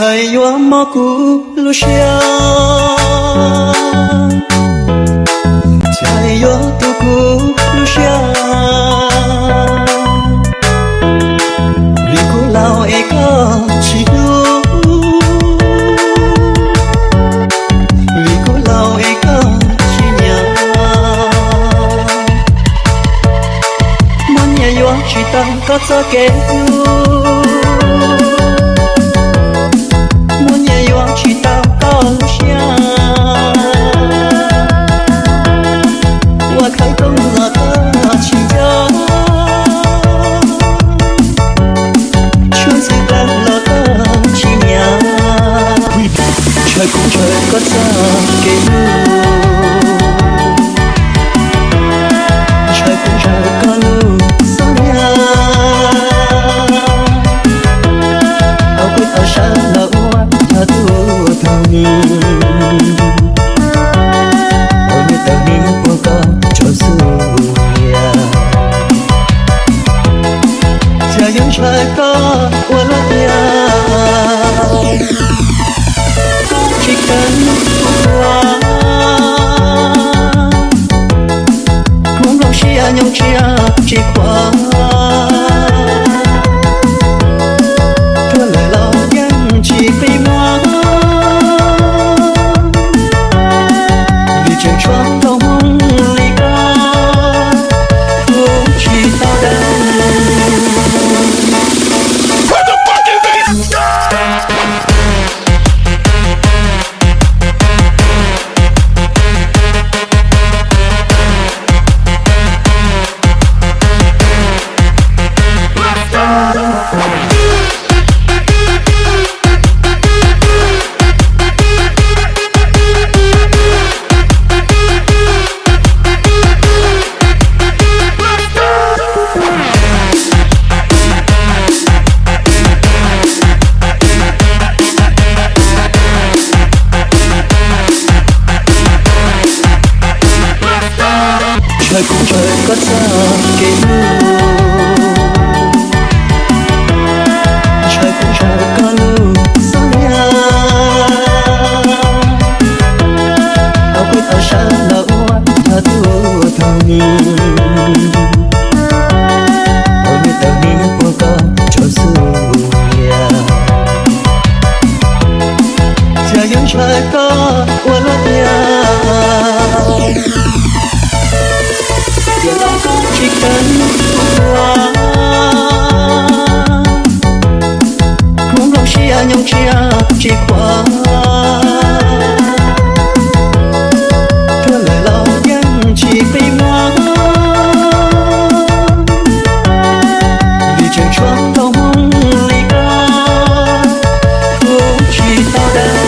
Txhais yuav mob kuv lub siab, txhais yuav tu kuv lub siab. Vim kuv laus es koj tsis hlub, vim kuv laus es koj tsis nyiam. Muab nyiaj yuav tsis tau koj txoj kev hlub, muab nyiaj yuav tsis tau koj lub siab. Ua khawv koob los koj tsis nco, tshuaj ntxhw dlawb los koj tsis nyiam. Ntshaw kuv ntshaw koj txoj kev hlub, ntshaw kuv ntshaw koj lub xub ntiag. Thaum kuv tau sawv los ua yog tus tau ni, tau ni tau ni ua koj tsaug xub ntiag. Txawm yuav ntshaw koj ua luaj tiag, koj tsis kheev kuv ua. Kuv nplooj siab nyob tsiab tsis khuam, tuag lawm los yeej tsis qi muab. Vim tseem tshuav tau hmoov li koj, kuv tsis tau dawb. Ntshaw kuv ntshaw koj txoj kev hlub, ntshaw kuv ntshaw koj lub xub ntiag. Thaum kuv tau sawv los ua yog tus tau ni, tau ni tau ni ua koj tsaug xub ntiag. Txawm yuav ntshaw koj ua luaj tiag, koj tsis kheev kuv ua. Kuv nplooj siab nyob tsiab tsis khuam, tuag lawm los yeej tsis qi muab. Vim tseem tshuav tau hmoov li koj, kuv tsis tau dawb.